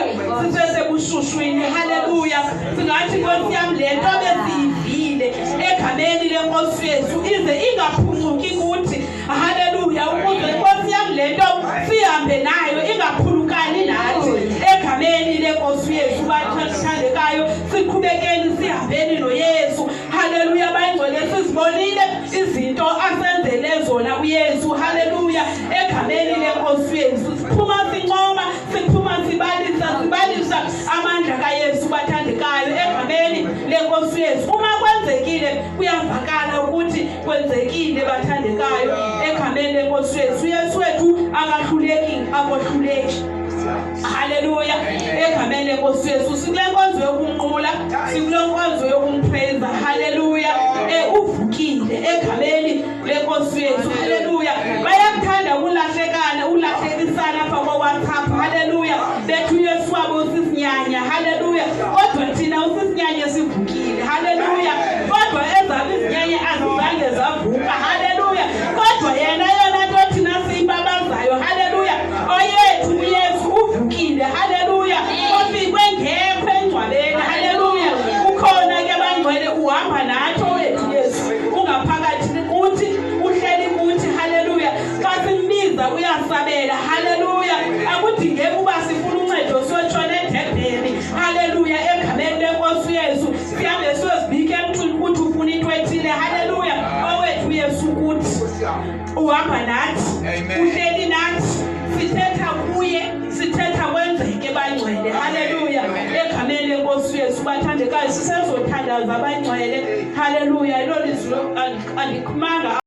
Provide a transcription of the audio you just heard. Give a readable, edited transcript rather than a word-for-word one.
Bathandekayo, sisesebushushwini. Haleluya. Singathi, Nkosi yam, le nto besiyivile egameni leNkosi Yesu ize ingaphuncuki kuthi. Haleluya. Ukuze, Nkosi yam, le nto sihambe nayo, ingaphulukani nathi egameni leNkosi Yesu. Bathandekayo, siqhubekeni sihambeni noYesu. Haleluya. Bayingcwele, sizibonile izinto asenzele zona uYesu. Haleluya. Egameni leNkosi Yesu siphuma sincoma, siphuma sibalisa, sibalisa amandla kaYesu. Bathandekayo, egameni leNkosi Yesu, uma kwenzekile kuyavakala ukuthi kwenzekile. Bathandekayo, egameni leNkosi Yesu, uYesu wethu akahluleki, akohluleki. Haleluya. Egameni leNkosi Yesu, sikule nkonzo yokumnqula, sikule nkonzo yokumpraise. Haleluya. Uvukile egameni leNkosi Yesu. Haleluya. Bayakuthanda ukulahlekana, ulahlekisana apha kwa-WhatsApp. Haleluya. Bethi uYesu wabo usisinyanya. Haleluya. Kodwa thina usisinyanya sivukile. Haleluya. Kodwa ezabo izinyanya azizange zavuka. Haleluya. Kodwa yena, yona nto thina siyibabazayo, haleluya, oyethu uYesu uvukile. Haleluya. Ofikwe ngekho engcwabeni. Haleluya. Ukhona ke, bangcwele, uhamba nathi owethu Yesu, ungaphakathi kuthi, uhleli kuthi. Haleluya. Xa simbiza uyasabela. Haleluya. Akudingeki uba sifuna uncedo siyotshona edebheni. Haleluya. Egameni leNkosi Yesu, sihambe siyozibika emntwini ukuthi ufuna into ethile. Haleluya. Owethu Yesu kuthi, uhamba nathi. Amen. Uhleli nathi, sithetha kuye, sithetha kwenzeke, bangcwele. Haleluya. Egameni leNkosi Yesu, bathandekayo, sisezothandaza, abangcwele. Haleluya. Ilo lizwi andikhumanga.